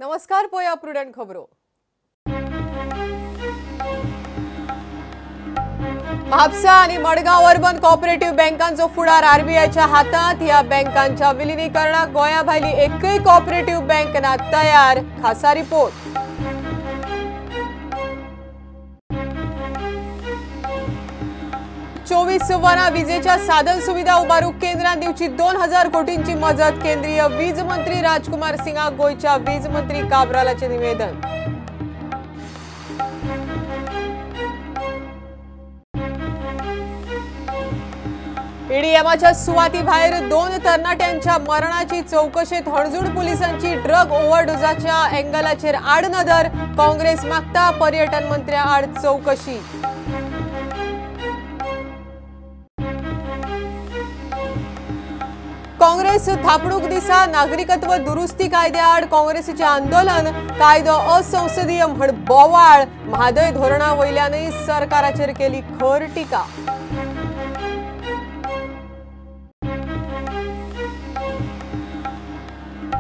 नमस्कार, पळया प्रुडंट खबरो. म्हापसा आणि मडगांव अर्बन कोऑपरेटिव्ह बँकांचो फुडार आरबीआयच्या हातात. ह्या बँकांच्या विलिनीकरणाक गोंया भायली एकय कोऑपरेटिव्ह बँक ना तयार. खासा रिपोर्ट. चोवीस वरां विजेच्या साधन सुविधा उबारूक केंद्रान दिवची 2000 कोटींची मजत. केंद्रीय वीज मंत्री राजकुमार सिंगाक गोंयच्या वीज मंत्री काब्रालाचे निवेदन. ईडीएमाच्या सुवाती भायर 2 तरणाट्यांच्या मरणाची चौकशेत हणजूण पोलिसांची ड्रग ओव्हरडोजाच्या अँगलाचेर आडनदर. काँग्रेस मागता पर्यटन मंत्र्याआड चौकशी. काँग्रेस थापणूक दिसा नागरिकत्व दुरुस्ती कायद्याआड काँग्रेसीचे आंदोलन. कायदो असंसदीय म्हण बोवाळ. म्हादय धोरणा वयल्यानय सरकाराचेर केली खर टिका.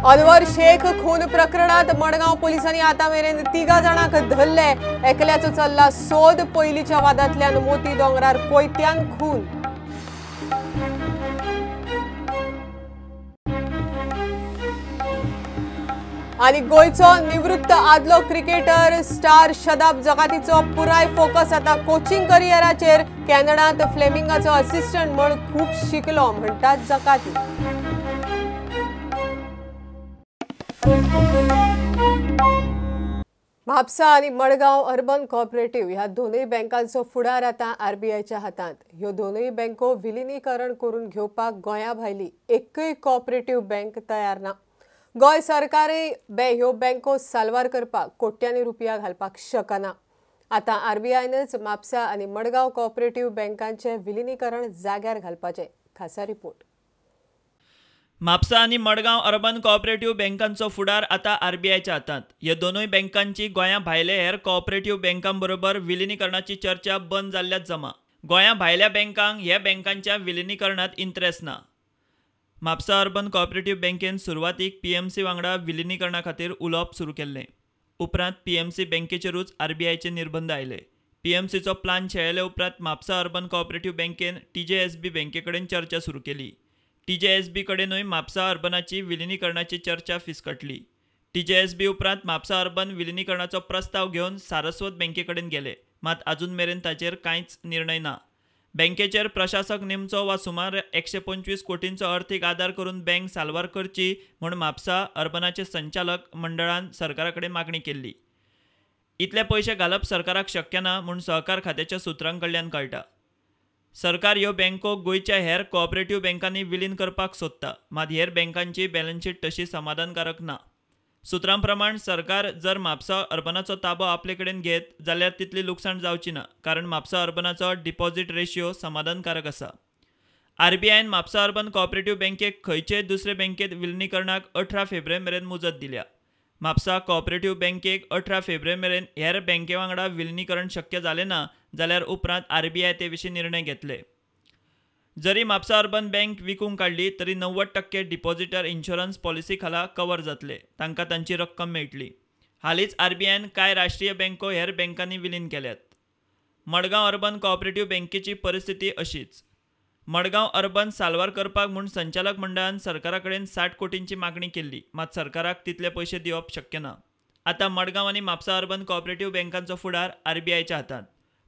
अनवर शेख खून प्रकरणात मडगांव पोलिसांनी आता मेरेन 3 जाणांक धरले. एकल्याचो चल्ला सोद. पयलीच्या वादांतल्यान मोती दोंगरार कोयत्यान खून. आनी गोंयचो निवृत्त आदलो क्रिकेटर स्टार शदाब जगातीचो पुराय फोकस आता कोचिंग करियराचेर. कॅनडांत फ्लेमिंगाचो असिस्टंट म्हण खूब शिकलो म्हणटात जकाती. म्हापसा आनी मडगांव अर्बन कोऑपरेटिव्ह ह्या दोनूय बँकांचो फुडार आतां आरबीआयच्या हातांत. ह्यो दोनूय बँको विलिनीकरण करून घेवपाक गोंया भायली एकय कोऑपरेटिव्ह बँक तयार ना. गोंय सरकारय ह्यो बँको साल्वार करपाक कोट्यांनी रुपया घालपाक शकना. आतां आरबीआयनच म्हापसा आनी मडगांव कोऑपरेटिव्ह बँकांचें विलिनीकरण जाग्यार घालपाचें. खासा रिपोर्ट. म्हापसा आनी मडगांव अर्बन कोऑपरेटिव्ह बँकांचो फुडार आतां आरबीआयच्या हातांत. ह्या दोनूय बँकांची गोंया भायले हेर कोऑपरेटिव्ह बँकां बरोबर विलिनीकरणाची चर्चा बंद जाल्ल्यात जमा. गोंया भायल्या बँकांक ह्या बँकांच्या विलिनीकरणांत इंट्रेस्ट ना. म्हापसा अर्बन कोऑपरेटिव्ह बँकेन सुरवातीक पीएमसी वांगडा विलिनीकरणा खातीर उलोवप सुरू केल्लें. उपरांत पीएमसी बँकेचेरूच आरबीआयचे निर्बंध आयले. पीएमसीचो प्लान शेळेले उपरांत म्हापसा अर्बन कोऑपरेटिव्ह बँकेन टीजेएसबी बँके कडेन चर्चा सुरू केली. टीजेएसबी कडेनूय म्हापसा अर्बनाची विलिनीकरणाची चर्चा फिसकटली. टीजेएसबी उपरांत म्हापसा अर्बन विलिनीकरणाचो प्रस्ताव घेवन सारस्वत बँके कडेन गेले. मात अजून मेरेन ताचेर कांयच निर्णय ना. बँकेचेर प्रशासक नेमचो वा सुमार 125 कोटींचो अर्थीक आदार करून बँक साल्वार करची म्हूण म्हापसा अर्बनाचे संचालक मंडळान सरकारा कडेन मागणी केल्ली. इतले पयशे घालप सरकाराक शक्य ना म्हूण सहकार खात्याच्या सुत्रां कडल्यान कळटा. सरकार ह्यो बँको गोंयच्या हेर कोऑपरेटिव्ह बँकांनी विलीन करपाक सोदता. मात हेर बँकांची बॅलन्स शीट तशी समाधानकारक ना. सुत्रां प्रमाण सरकार जर म्हापसा अर्बनाचो ताबो आपले कडेन घेत जाल्यार तितली लुकसाण जावची ना, कारण म्हापसा अर्बनाचो डिपॉझिट रेशियो समाधानकारक आसा. आरबीआयन म्हापसा अर्बन कोऑपरेटिव्ह बँकेक खंयचेय दुसरे बँकेत विलिनीकरणाक 18 फेब्रुवारी मेरेन मुजत दिल्या. म्हापसा कोऑपरेटिव्ह बँकेक 18 फेब्रुवारी मेरेन हेर बँके वांगडा विलिनीकरण शक्य जालें ना जाल्यार उपरांत आरबीआय ते विशीं निर्णय घेतले. जरी म्हापसा अर्बन बँक विकूंक काडली तरी 90% डिपॉझिटर इन्शुरन्स पॉलिसी खाला कवर जातले. तांकां तांची रक्कम मेळटली. हालींच आरबीआयन कांय राष्ट्रीय बँको हेर बँकांनी विलीन केल्यात. मडगांव अर्बन कोऑपरेटिव्ह बँकेची परिस्थिती अशीच. मडगांव अर्बन साल्वार करपाक म्हूण संचालक मंडळान सरकारा कडेन 60 कोटींची मागणी केल्ली. मात सरकाराक तितले पयशे दिवप शक्य ना. आतां मडगांव आनी म्हापसा अर्बन कोऑपरेटिव्ह बँकांचो फुडार आरबीआयच्या हातांत.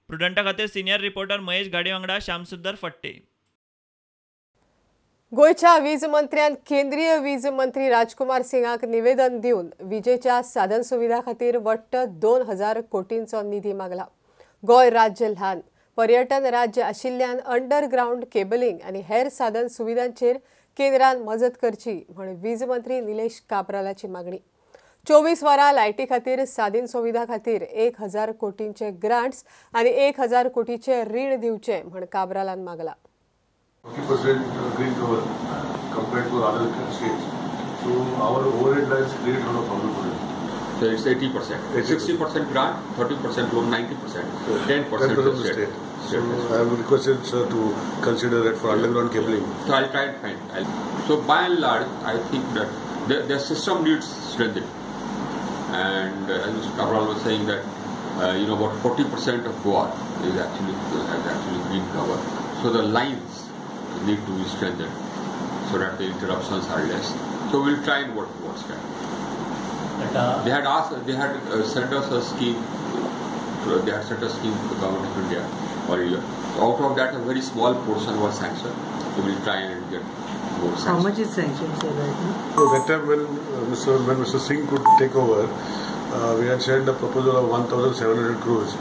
प्रुडंटा खातीर सिनियर रिपोर्टर महेश घाडी वांगडा श्यामसुंदर फट्टे. गोंयच्या वीज मंत्र्यान केंद्रीय वीज मंत्री राजकुमार सिंगाक निवेदन दिवन विजेच्या साधन सुविधा खातीर वट्ट 2000 कोटींचो निधी मागला. गोंय राज्य ल्हान पर्यटन राज्य आशिल्ल्यान अंडरग्रावंड केबलिंग आनी हेर साधन सुविधांचेर केंद्रान मजत करची म्हण वीज मंत्री निलेश काब्रालाची मागणी. 24 वरां लायटी खातीर साधन सुविधा खातीर 1000 कोटींचे ग्रांट्स आनी 1000 कोटीचे रीण दिवचे म्हण काब्रालान मागला. 40% green cover compared to other states. So our overhead lines create a lot of problem for them. So it's 80%. 60% grant, 30% loan, 90%. So 10% of the state. So I have requested sir to consider that for underground cabling. So I'll try and find. So by and large, I think that the system needs strengthening. And as Mr. Cabral was saying that about 40% of Goa is actually has actually green cover. So the lines need to be strengthened so that the interruptions are less. So we'll try and work towards that. But, they had asked, they had sent us a scheme. They had sent a scheme to the government of India earlier. So out of that, a very small portion was sanctioned. So we'll try and get more sanctioned. How much is sanctioned, sir, right now? So that time when Mr. Singh could take over, we had sent a proposal of 1,700 crores.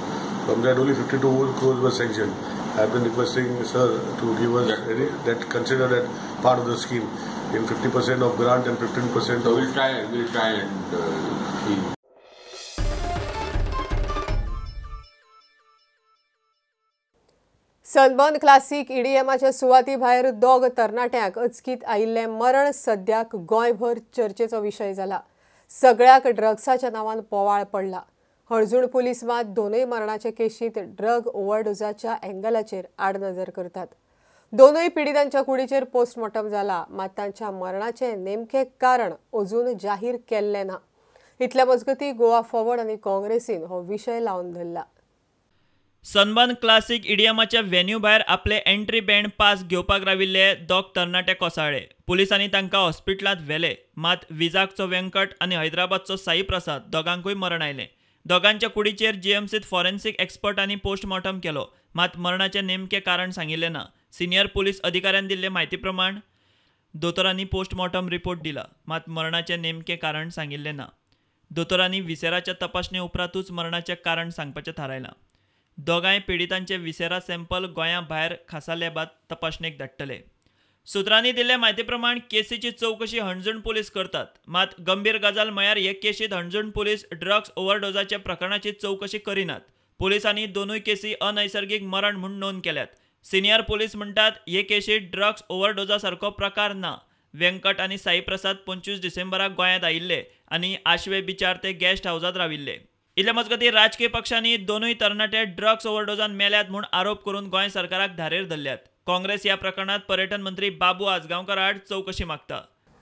From that, only 52 crores were sanctioned. I have been requesting sir to give us that consider that part of the scheme in 50% of grant and 15%. So we'll try and see. Sunburn classic ईडीएमाच्या सुवाती भायर दोग तरणाट्यांक अचकीत आयिल्लें मरण सद्याक गोंयभर चर्चेचो विशय जाला. सगळ्याक ड्रग्साच्या नांवान पोवाळ पडला. हणजूण पुलीस मात दोनूय मरणाचे केशींत ड्रग ओव्हरडोजाच्या अँगलाचेर आडनदर करतात. दोनूय पिडितांच्या कुडीचेर पोस्टमॉर्टम जाला, मात तांच्या मरणाचें नेमकें कारण अजून जाहीर केल्लें ना. इतल्या मजगतीं गोवा फॉरवर्ड आनी काँग्रेसीन हो विशय लावन धरला. सनबर्न क्लासिक ईडीएमाच्या व्हेन्यू भायर आपले एंट्री बँड पास घेवपाक राविल्ले दोग तरणाटे कोसळ्ळे. पुलिसांनी तांकां हॉस्पिटलांत व्हेले, मात विजागचो व्यंकट आनी हैदराबादचो साई प्रसाद दोगांकूय मरण आयलें. दोगांच्या कुडीचेर जीएमसीत फॉरेन्सिक एक्सपर्टांनी पोस्टमॉर्टम केलो, मात मरणाचें नेमकें कारण सांगिल्लें ना. सिनियर पुलीस अधिकाऱ्यान दिल्ले म्हायती प्रमाण दोतोरांनी पोस्टमॉर्टम रिपोर्ट दिला, मात मरणाचें नेमकें कारण सांगिल्लें ना. दोतोरांनी विसेराच्या तपासणे उपरांतूच मरणाचें कारण सांगपाचें थारायलां. दोगांय पिडितांचे विसेरा सॅम्पल गोंया भायर खासा लॅबांत तपासणेक धाडटले. सुत्रांनी दिल्ले म्हायती प्रमाण केसीची चवकशी हणजूण पुलीस करतात, मात गंभीर गजाल म्हळ्यार हे केशींत हणजूण पुलीस ड्रग्स ओव्हरडोजाच्या प्रकरणाची चवकशी करिनात. पुलिसांनी दोनूय केसी अनैसर्गीक मरण म्हूण नोंद केल्यात. सिनियर पुलीस म्हणटात हे केशींत ड्रग्स ओव्हरडोजा सारको प्रकार ना. व्यंकट आनी साई प्रसाद 25 डिसेंबराक गोंयांत आयिल्ले आनी आशवे बिचार ते गेस्ट हावजांत राविल्ले. इतले मजगतीं राजकीय पक्षांनी दोनूय तरणाटे ड्रग्स ओव्हरडोजान मेल्यात म्हूण आरोप करून गोंय सरकाराक धारेर धरल्यात. काँग्रेस ह्या प्रकरणात पर्यटन मंत्री बाबू आजगांवकर आड चवकशी मागता.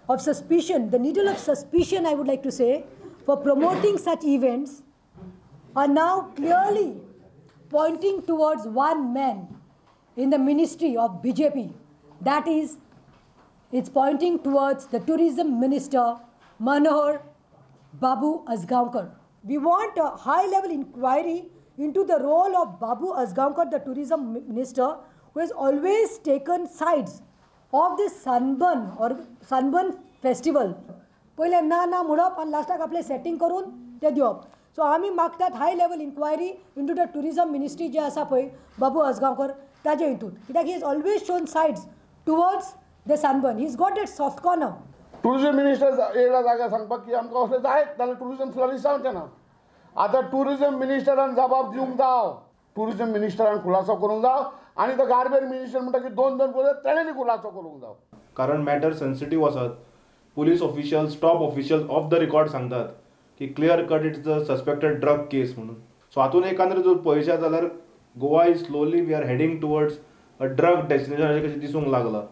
Of suspicion, the needle of suspicion, I would like to say, for promoting such events are now clearly pointing towards one man in the ministry of BJP. That is, it's pointing towards the tourism minister Manohar Babu Azgaonkar. We want a high-level inquiry into the role of Babu Azgaonkar, the tourism minister, who has always taken sides of this sunburn or sunburn festival. पहिले ना ना म्हणप आनी लास्टाक आपले setting करून ते दिवप. सो आमी मागतात high level inquiry into the tourism ministry जे आसा पळय बाबू आजगांवकर ताजे हितून, कित्याक he has always shown sides towards the sunburn. He is got that soft corner. Tourism minister येयला जाग्यार सांगपाक की आमकां असलें जायत जाल्यार टुरिजम फ्लॉरीश जावचें ना. आतां टुरिजम मिनिस्टरान जबाब दिवंक जाव, टुरिजम मिनिस्टरान खुलासो करूंक जाव आनी तो गार्बेज मिनिस्टर म्हणटा की दोन दोन पळय तेणें खुलासो करूंक जाव. कारण मॅटर सेन्सिटीव आसात. Police officials, top officials off the record सांगतात की clear cut it's a suspected drug case म्हणून. सो हातून एकांदरे जर पळयशात जाल्यार Goa is slowly we are heading towards a drug destination अशें कशें दिसूंक लागलां.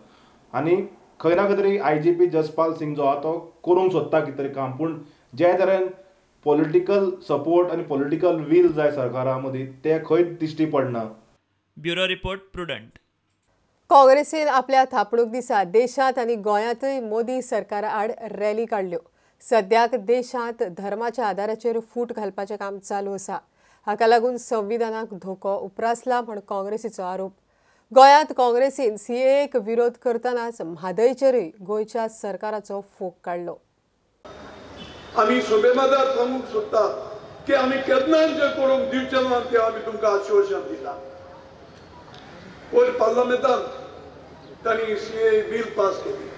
आनी खंय ना खंय तरी IGP Jaspal Singh जो आहा तो करूंक सोदता कितें तरी काम, पूण जे तरेन पॉलिटिकल सपोर्ट आनी पॉलिटिकल वील जाय सरकारा मदीं ते खंयच दिश्टी पडना. Bureau report, Prudent. काँग्रेसीन आपल्या थापणूक दिसा देशांत आनी गोंयांतय मोदी सरकारा आड रॅली काडल्यो. सद्याक देशांत धर्माच्या आदाराचेर फूट घालपाचें काम चालू आसा. हाका लागून संविधानाक धोको उप्रासला म्हूण काँग्रेसीचो आरोप. गोंयांत काँग्रेसीन सीएएक विरोध करतनाच म्हादयचेरूय गोंयच्या सरकाराचो फोग काडलो. आमी सुबेदार सांगूंक सोदतात की आमी केन्नाच जें करूंक दिवचें ना तें आमी तुमकां आश्वासन दिलां. वयर पार्लमेंटान तांणी सीए बील पास केली,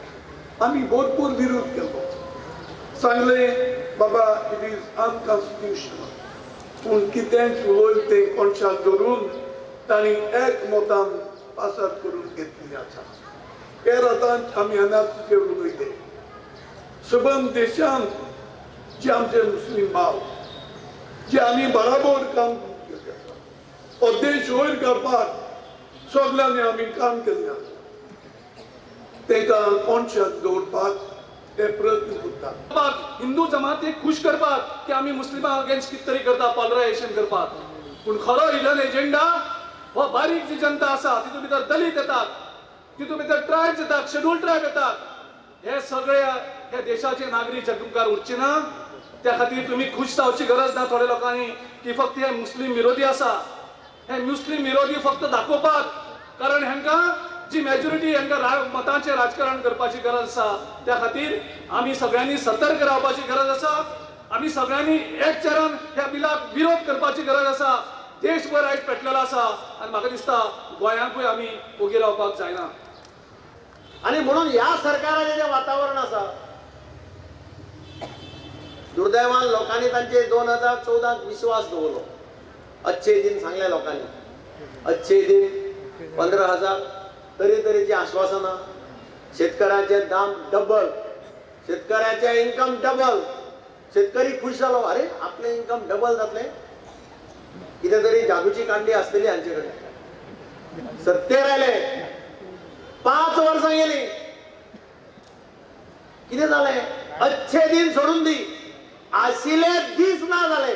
आमी भरपूर विरोध केलो. सांगलें बाबा it is unconstitutional, पूण कितेंच उलयलें तें कोणशाक धरून तांणी एक मतान पासार करून घेतलेली आसा. हे आतां आमी एनआरसीचेर उलयले. सबंद देशांत जे आमचे मुस्लीम भाव जे आमी बराबर काम केल्लें आसा, हो देश वयर काडपाक सगल्यांनी आमी काम केल्लें आसा. तांकां कोणशाक दवरपाक ते प्रयत्न करतात. हिंदू जमातीक खुश करपाक की आमी मुस्लिमां अगेन्स्ट कितें तरी करता, पॉलरायझेशन करपाक. पूण खरो हिडन एजेंडा हो बारीक जी जनता आसा तितून भितर दलित येतात, तितून भितर ट्रायब्स येतात, शेड्यूल ट्रायब येतात. हे सगळे ह्या देशाचे नागरीक जगमुखार उरचे ना. त्या खातीर तुमी खुश जावची गरज ना थोड्या लोकांनी की फक्त हे मुस्लीम विरोधी आसा. हे मुस्लीम विरोधी फक्त दाखोवपाक, कारण हेंकां जी मेजॉरिटी हेंकां मतांचें राजकारण करपाची गरज आसा. त्या खातीर आमी सगळ्यांनी सतर्क रावपाची गरज आसा. आमी सगळ्यांनी एकचारान ह्या बिलाक विरोध करपाची गरज आसा. देशभर आयज पेटलेलो आसा आनी म्हाका दिसता गोंयांकूय आमी ओगी रावपाक जायना. आनी म्हणून ह्या सरकाराचें जें वातावरण आसा, दुर्दैवान लोकांनी तांचे 2014 विश्वास दवरलो. अच्छे दिन सांगले लोकांनी, अच्छे दिन 15,000 तरेतरेची आश्वासनां, शेतकऱ्याचे दाम डबल, शेतकऱ्याचे इन्कम डबल. शेतकरी खुश जालो, अरे आपलें इन्कम डबल जातलें, कितें तरी जादूची कांडी आसतली हांचे कडेन. सत्तेर आयले, 5 वर्सां गेली, कितें जालें? अच्छे दिन सोडून दी, आशिल्ले दीस ना जाले.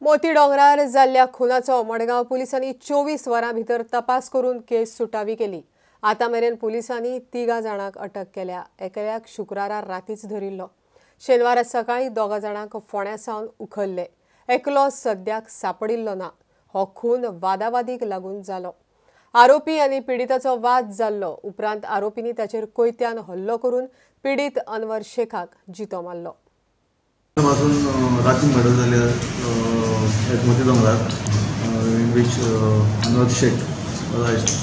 मोती डोंगरार जाल्ल्या खुनाचो मडगांव पुलिसांनी 24 वरां भितर तपास करून केस सुटावी केली. आतां मेरेन पुलिसांनी 3 जाणांक अटक केल्या. एकल्याक शुक्रारा रातीच धरिल्लो. शेनवारा सकाळीं 2 जाणांक फोंड्या सावन उखल्ले. एकलो सद्याक सापडिल्लो ना. हो खून वादावादीक लागून जालो. आरोपी आनी पिडिताचो वाद जाल्लो. उपरांत आरोपींनी ताचेर कोयत्यान हल्लो करून पिडीत अनवर शेखाक जितो मारलो. राती मर्डर जाले मोती दोंगरार, in which Anwar Shaikh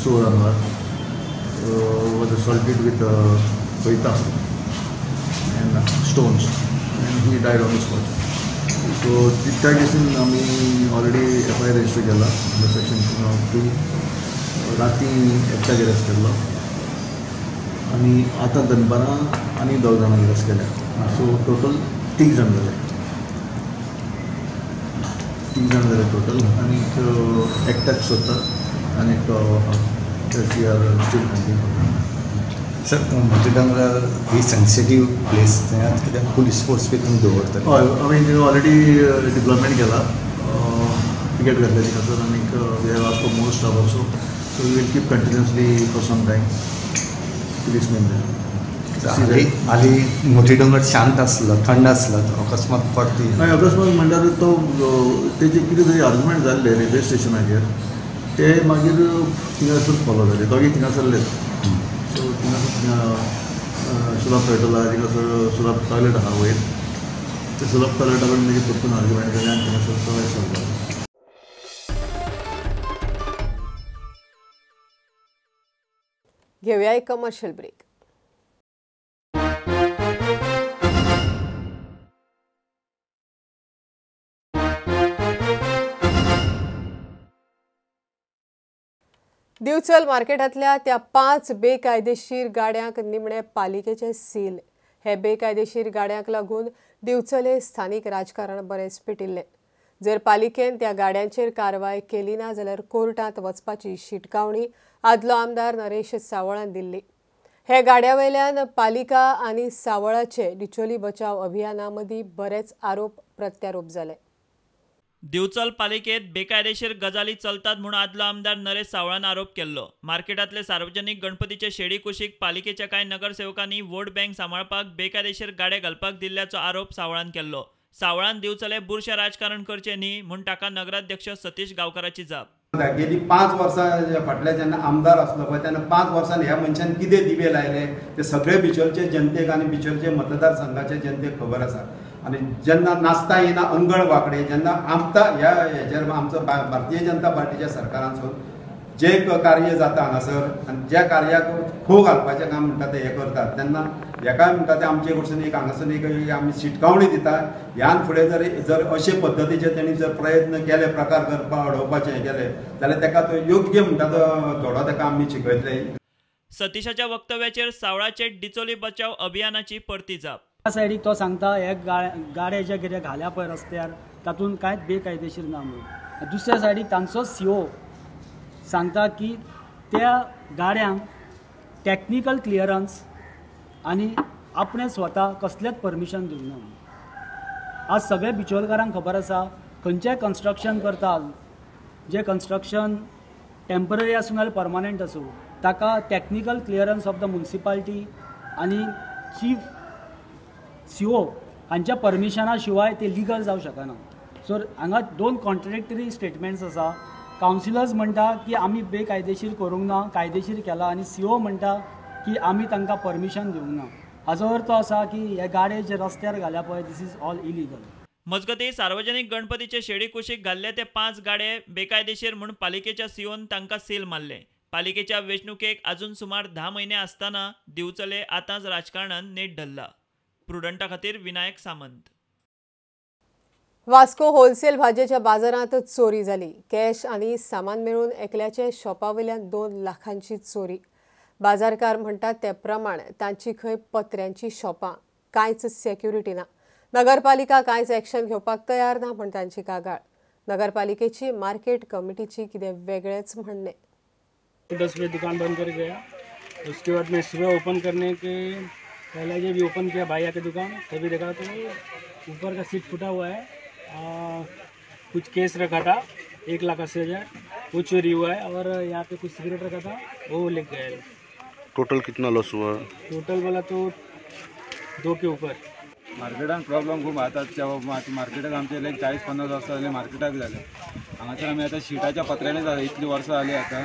Chor Anwar was assaulted with koyta and stones and he died on the spot. So त्या केसीन आमी already F I R register केला अंडर सेक्शन 2. राती एकट्याक अरेस्ट केल्लो आनी आतां दनपारां आनी 2 जाणांक अरेस्ट केल्या. सो टोटल 3 जाण जाले, 3 जाण जाले टोटल. आनी एकट्याक सोदतात आनी एकटो we are still hunting. Sir, Moti Dongar he sensitive place, थंय कित्याक पुलीस फोर्स बी तुमी दवरतले? हय, आमी ऑलरेडी डिप्लॉयमेंट केला, पिकेट घातले थिंगासर आनी we have asked for more staff also. So we will keep continuously for some time policemen there. हाली मोती डोंगर शांत आसलो, थंड आसलो, अकस्मात परती हय, अकस्मात म्हणल्यार तो तेजे कितें तरी आर्ग्युमेंट जाल्ले रेल्वे स्टेशनाचेर, ते मागीर थिंगासर फॉलो जाले. दोगी थिंगासरले. सो थिंगासर सुलभ टॉयलेट आहा, थिंगासर सुलभ टॉयलेट आहा वयर, ते सुलभ टॉयलेटा कडेन मागीर परतून आर्ग्युमेंट जालें आनी थिंगासर तो एसॉल्ट जालो. घेऊया एक कमर्शियल ब्रेक. दिवचल मार्केटांतल्या त्या 5 बेकायदेशीर गाड्यांक निमणे पालिकेचे सील. हे बेकायदेशीर गाड्यांक लागून दिवचले स्थानिक राजकारण बरेंच पेटिल्लें. जर पालिकेन त्या गाड्यांचेर कारवाय केली ना जाल्यार कोर्टांत वचपाची शिटकावणी आदलो आमदार नरेश सावळान दिल्ली. हे गाड्या वयल्यान पालिका आनी सावळाचे डिचोली बचाव अभियाना मदीं बरेच आरोप प्रत्यारोप जाले. दिवचल पालिकेत बेकायदेशीर गजाली चलतात म्हूण आदलो आमदार नरेश सावळान आरोप केल्लो. मार्केटांतले सार्वजनिक गणपतीचे शेडी कुशीक पालिकेच्या कांय नगरसेवकांनी वोट बँक सांबाळपाक बेकायदेशीर गाडे घालपाक दिल्ल्याचो आरोप सावळान केल्लो. सावळान दिवचले बुरशें राजकारण करचें न्ही म्हूण ताका नगराध्यक्ष सतीश गांवकाराची जाप. गेली 5 वर्सां फाटल्या जेन्ना आमदार आसलो पळय तेन्ना 5 वर्सांनी ह्या मनशान कितें दिवे लायले ते सगळे बिचोलचे जनतेक आनी बिचोलचे मतदारसंघाचे जनतेक खबर आसा. आनी जेन्ना नाचता येना अंगण वांकडे जेन्ना आमता ह्या हेजेर आमचो भारतीय जनता पार्टीच्या सरकारांसून जे कार्य जाता हांगासर आनी ज्या कार्याक खो घालपाचें काम म्हणटा तें हें करतात तेन्ना हेका म्हणटा तें आमचे कडसून एक हांगासून एक आमी शिटकावणी दिता. ह्यान फुडें जर जर अशे पद्दतीचे तेणी जर प्रयत्न केले प्रकार करपाक अडोवपाचे हें केले जाल्यार तेका तो योग्य म्हणटा तो धडो तेका आमी शिकयतले. सतीशाच्या वक्तव्याचेर सावळाचे डिचोली बचाव अभियानाची परती जाप. त्या सायडीक तो सांगता हे गाडे जे कितें घाल्या पळय रस्त्यार तातूंत कांयच बेकायदेशीर ना म्हणून. दुसऱ्या सायडीक तांचो सीओ सांगता की त्या गाड्यांक टॅक्निकल क्लियरन्स आनी आपणें स्वता कसलेंच परमिशन दिवंक ना. आज सगळे बिचोलकारांक खबर आसा खंयचें कन्स्ट्रक्शन करता, जें कन्स्ट्रक्शन टेम्पररी आसूं नाल्यार परमनंट आसूं, ताका technical clearance of the municipality आनी चीफ सीओ हांच्या परमिशना शिवाय ते लिगल जावं शकना. सो हांगा दोन कॉन्ट्रडिक्टरी स्टेटमेंट्स आसा. कावन्सिलर्स म्हणटा की आमी बेकायदेशीर करूंक ना, कायदेशीर केला, आनी सीओ म्हणटा की आमी तांकां परमिशन दिवंक ना. हाजो अर्थ आसा की हे गाडे जे रस्त्यार घाल्या पळय, this is all illegal. मजगतीं सार्वजनिक गणपतीचे शेडी कुशीक घाल्ले ते 5 गाडे बेकायदेशीर म्हूण पालिकेच्या सीओन तांकां सील मारले. पालिकेच्या वेंचणुकेक अजून सुमार 10 म्हयने आसतना दिवचले आतांच राजकारणान नेट धरला. प्रुडंटा खातीर विनायक सामंत. वास्को होलसेल भाजयेच्या बाजारांत चोरी जाली. कॅश आनी सामान मेळून एकल्याचे शॉपा वयल्यान 2 लाखांची चोरी. बाजारकार म्हणटात ते प्रमाण तांची खंय पत्र्यांची शॉपां, कांयच सेक्युरिटी ना. नगरपालिका कांयच एक्शन घेवपाक तयार ना म्हण तांची कागाळ. नगरपालिकेची मार्केट कमिटीची कितें वेगळेंच म्हणणें. 10 बजे दुकान बंद कर गया, उसके बाद मैं सुबह ओपन करने के पहले जब भी ओपन किया भैया की दुकान, तभी देखा तो ऊपर का सीट फूटा हुआ है, कुछ केस रखा था 1,80,000, वो चोरी हुआ है, और यहाँ पे कुछ सिगरेट रखा था वो ले गए। टोटल कितना लॉस हुआ? टोटल वाला तो 2 के ऊपर। मार्केटान प्रॉब्लम खूब आतां मार्केटाक आमचे लायक 40-50 वर्सां जाली मार्केटाक जाले. हांगासर आमी आतां शिटाच्या पत्र्यांनी जाले, इतलीं वर्सां जालीं आतां.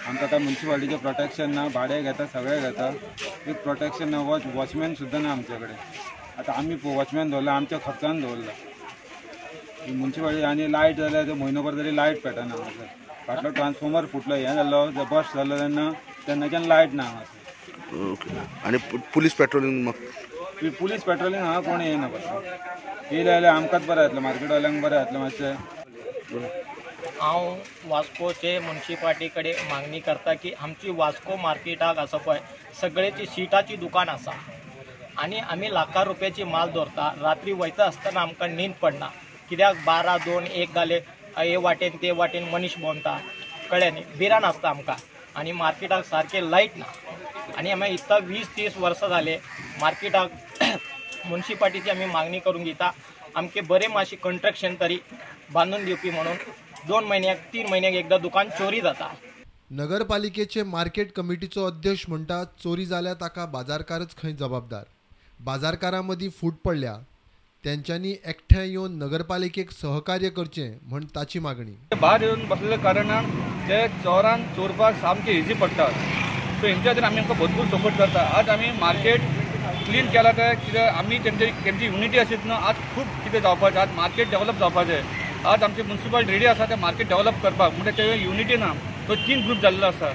आमकां आतां म्युनिसिपालिटीचें प्रोटेक्शन ना, भाडें घेता, सगळें घेता, एक प्रोटेक्शन ना, वॉचमॅन सुद्दां ना आमचे कडेन. आतां आमी वॉचमॅन दवरला, आमच्या खर्चान दवरला म्युनिसिपालिटी. आनी लायट जाल्यार म्हयनो भर तरी लायट पेटना हांगासर. फाटलो ट्रान्सफॉर्मर फुटलो, हें जाल्लो बस्ट जाल्लो तेन्ना, तेन्नाच्यान लायट ना हांगासर. आनी पुलीस पेट्रोलिंग? पुलीस पेट्रोलिंग हांगा कोण येयना पडटा. येयले जाल्यार आमकांच बरें जातलें, मार्केटवाल्यांक बरें जातलें मातशें. हांव वास्कोचे म्युनिसिपालिटी कडेन मागणी करता की आमची वास्को मार्केटाक आसा पळय सगळेची शिटाची दुकान आसा आनी आमी लाखां रुपयाची माल दवरता. रात्री वयता आसतना आमकां न्हीद पडना, कित्याक 12, 2, 1 जाले हे वाटेन ते वाटेन मनीस भोंवता, कळ्ळें न्ही, भिरांत आसता आमकां. आनी मार्केटाक सारकें लायट ना आनी आमी इतका 20-30 वर्सां जाले मार्केटाक म्युनिसिपालिटीची आमी मागणी करून घेता आमके बरें मातशें कंस्ट्रक्शन तरी बांदून दिवपी म्हणून. 2 म्हयन्याक 3 म्हयन्याक एकदां दुकान चोरी जाता. नगरपालिकेचे मार्केट कमिटीचो अध्यक्ष म्हणटा चोरी जाल्या ताका बाजारकारच खंय जबाबदार. बाजारकारां मदीं फूट पडल्या, तेंच्यांनी एकठांय येवन नगरपालिकेक सहकार्य करचें म्हण ताची मागणी. भायर येवन बसलेल्या कारणान ते चोरान चोरपाक सामकें इजी पडटा. सो हेंच्या खातीर आमी आमकां भरपूर सपोर्ट करता. आज आमी मार्केट क्लीन केला ते कित्याक आमी तेंची युनिटी आशिल्ली न्हू, आज खूब कितें जावपाचें, आज मार्केट डेवलप जावपाचें. आज आमची म्युनिसिपालिटी रेडी आसा ते मार्केट डेवलप करपाक, म्हणजे ते युनिटी ना, तो 3 ग्रूप जाल्लो आसा.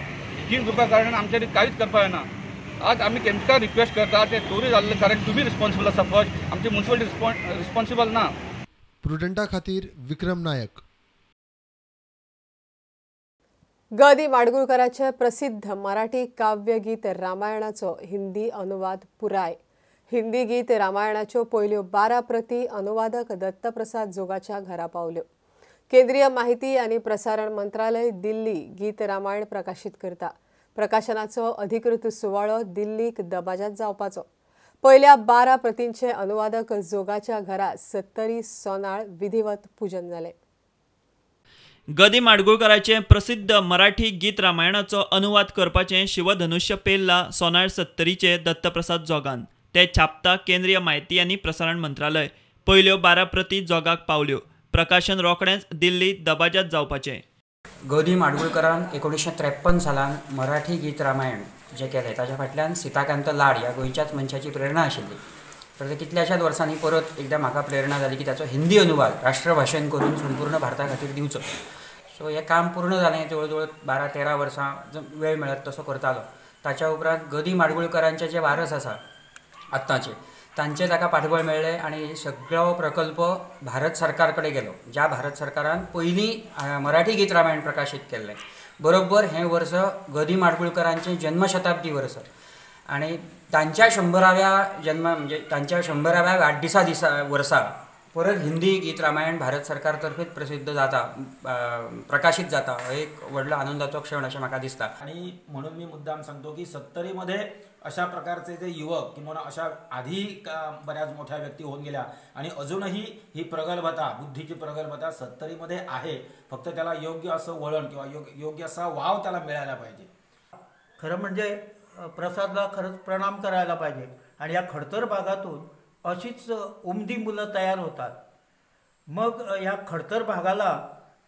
3 ग्रुपा कारणान आमच्या कांयच करपाक येना. आज आमी तेंकां रिक्वेस्ट करता ते चोरी जाल्ले कारण तुमी रिस्पॉन्सिबल आसा फर्स्ट, आमची म्युनिसिपालिटी रिस्पॉन्सिबल ना. प्रुडंटा खातीर विक्रम नायक. गदी माडगुळकराचे प्रसिद्ध मराठी काव्यगीत रामायणाचो हिंदी अनुवाद पुराय. हिंदी गीत रामायणाच्यो पयल्यो 12 प्रती अनुवादक दत्तप्रसाद जोगाच्या घरा पावल्यो. केंद्रीय माहिती आनी प्रसारण मंत्रालय दिल्ली गीत रामायण प्रकाशीत करता. प्रकाशनाचो अधिकृत सुवाळो दिल्लीक दबाज्यात जावपाचो. पयल्या 12 प्रतींचे अनुवादक जोगाच्या घरा 70 सोनाळ विधिवत पूजन जालें. गदी माडगुळकराचे प्रसिद्ध मराठी गीत रामायणाचो अनुवाद करपाचें शिवधनुष्य पेल्ला सोनाळ 70चे दत्तप्रसाद जोगान. ते छापता केंद्रीय माहिती आनी प्रसारण मंत्रालय. पयल्यो 12 प्रती जोगाक पावल्यो. प्रकाशन रोखडेंच दिल्ली दबाज्यात जावपाचें. गदी माडगुळकरान 1953 सालान मराठी गीत रामायण जें केलें ताच्या फाटल्यान सीताकांत लाड ह्या गोंयच्याच मनशाची प्रेरणा आशिल्ली. तर कितल्याशाच वर्सांनी परत एकदां म्हाका प्रेरणा जाली की ताचो हिंदी अनुवाद राष्ट्रभाशेन करून संपूर्ण भारता खातीर दिवचो. सो हें काम पूर्ण जालें जवळ जवळ 12-13 वर्सां वेळ मेळत तसो करतालो. ताच्या उपरांत गदी माडगुळकरांचे जे वारस आसा आत्तांचे तांचे ताका पाठबळ मेळ्ळें आनी सगळो प्रकल्प भारत सरकार कडेन गेलो, ज्या भारत सरकारान पयलीं मराठी गीत रामायण प्रकाशीत केल्लें. बरोबर हें वर्स गदी माडगुळकरांचें जन्मशताब्दी वर्स आनी तांच्या 100व्या जन्म म्हणजे तांच्या 100व्या वाडदिसा दिसा वर्सा परत हिंदी गीत रामायण भारत सरकार तर्फेच प्रसिद्ध जाता, प्रकाशीत जाता, एक व्हडलो आनंदाचो क्षण अशें म्हाका दिसता. आणि म्हणून मी मुद्दाम सांगतो की सत्तरीमध्ये अशा प्रकारचे जे युवक किंवा अशा आधी बऱ्याच मोठ्या व्यक्ती होऊन गेल्या आणि अजूनही ही प्रगल्भता, बुद्धीची प्रगल्भता सत्तरीमध्ये आहे, फक्त त्याला योग्य असं वळण किंवा योग्य असा वाव त्याला मिळायला पाहिजे. खरं म्हणजे प्रसादला खरंच प्रणाम करायला पाहिजे आणि या खडतर भागातून अशीच उमदी मुलं तयार होतात. मग या खडतर भागाला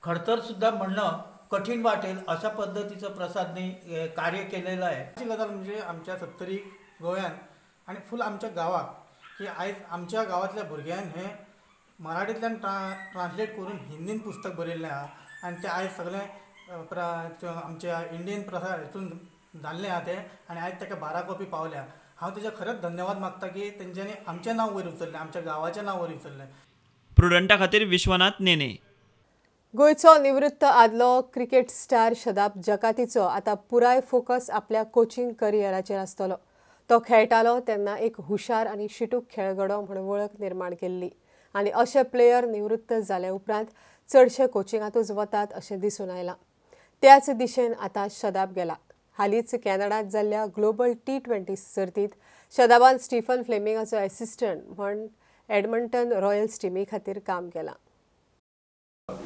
खडतरसुद्धा म्हणणं कठीण वाटेल अशा पद्धतीचं प्रसादने कार्य केलेलं आहे. अशी गजाल म्हणजे आमच्या सत्तरी गोंयान आनी फूल आमच्या गांवाक की आयज आमच्या गांवांतल्या भुरग्यान हें मराठींतल्यान ट्रान्सलेट करून हिंदीन पुस्तक बरयल्लें आहा आनी तें आयज सगळें आमच्या इंडियन प्रसार हितून जाल्लें आहा तें आनी आयज ताका 12 कॉपी पावल्या. हांव तेजे खरेंच धन्यवाद मागता की तेंच्यांनी आमचें नांव वयर उचल्लें, आमच्या गांवाचें नांव वयर उचल्लें. प्रुडंटा खातीर विश्वनाथ नेने. गोंयचो निवृत्त आदलो क्रिकेट स्टार शदाब जकातीचो आतां पुराय फोकस आपल्या कोचिंग करियराचेर आसतलो. तो खेळटालो तेन्ना एक हुशार आनी शिटूक खेळगडो म्हूण वळख निर्माण केल्ली आनी अशे प्लेयर निवृत्त जाल्या उपरांत चडशे कोचिंगांतूच वतात अशें दिसून आयलां. त्याच दिशेन आतां शदाब गेला. हालींच कॅनडांत जाल्ल्या ग्लोबल T20 सर्तींत शदाबान स्टीफन फ्लेमिंगाचो एसिस्टंट म्हूण एडमंटन रॉयल्स टिमी खातीर काम केलां.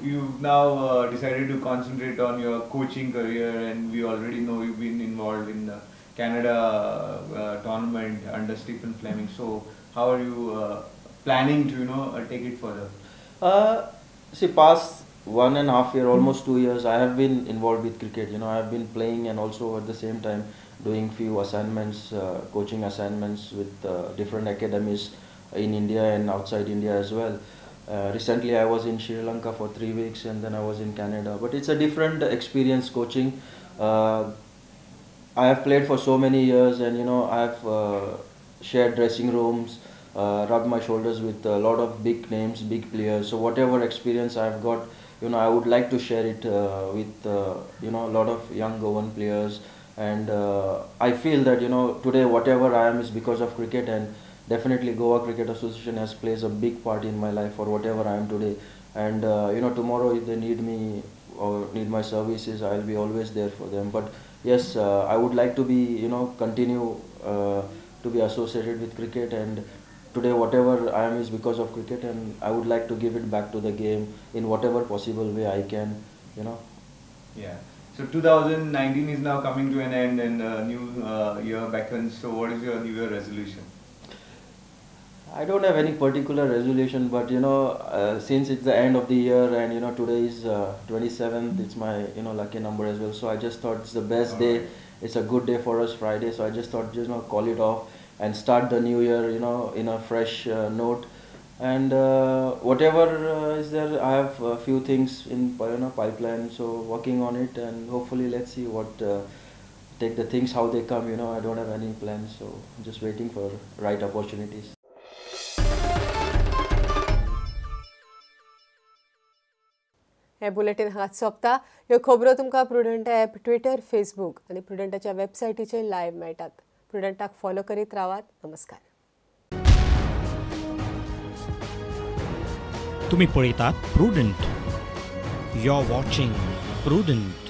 You've now decided to concentrate on your coaching career, and we already know you've been involved in the Canada tournament under Stephen Fleming. So, how are you planning to, take it further? See, past 1.5 year, almost 2 years, I have been involved with cricket. You know, I have been playing and also at the same time doing few assignments, coaching assignments with different academies in India and outside India as well. Recently I was in Sri Lanka for 3 weeks and then I was in Canada. But it's a different experience coaching. I have played for so many years and I have shared dressing rooms, rubbed my shoulders with a lot of big names, big players. So whatever experience I have got, I would like to share it with a lot of young Goan players. And I feel that today whatever I am is because of cricket, and definitely Goa Cricket Association has plays a big part in my life for whatever I am today. And tomorrow if they need me or need my services, I'll be always there for them. But yes, I would like to be continue to be associated with cricket, and today whatever I am is because of cricket, and I would like to give it back to the game in whatever possible way I can, Yeah. So 2019 is now coming to an end and a new year beckons. So what is your New Year resolution? I don't have any particular resolution, but since it's the end of the year and today is 27th, it's my lucky number as well. So I just thought it's the best day. It's a good day for us, Friday. So I just thought call it off and start the new year in a fresh note. And whatever is there, I have a few things in pipeline, so working on it, and hopefully let's see what take the things how they come. I don't have any plans, so I'm just waiting for right opportunities. हे bulletin हांगाच सोंपता. ह्यो खबरो तुमकां prudent app, Twitter, Facebook आनी प्रुडंटाच्या वेबसायटीचेर live मेळटात. प्रुडंटाक follow करीत रावात. नमस्कार. तुम्ही पळयतात Prudent. You are watching Prudent.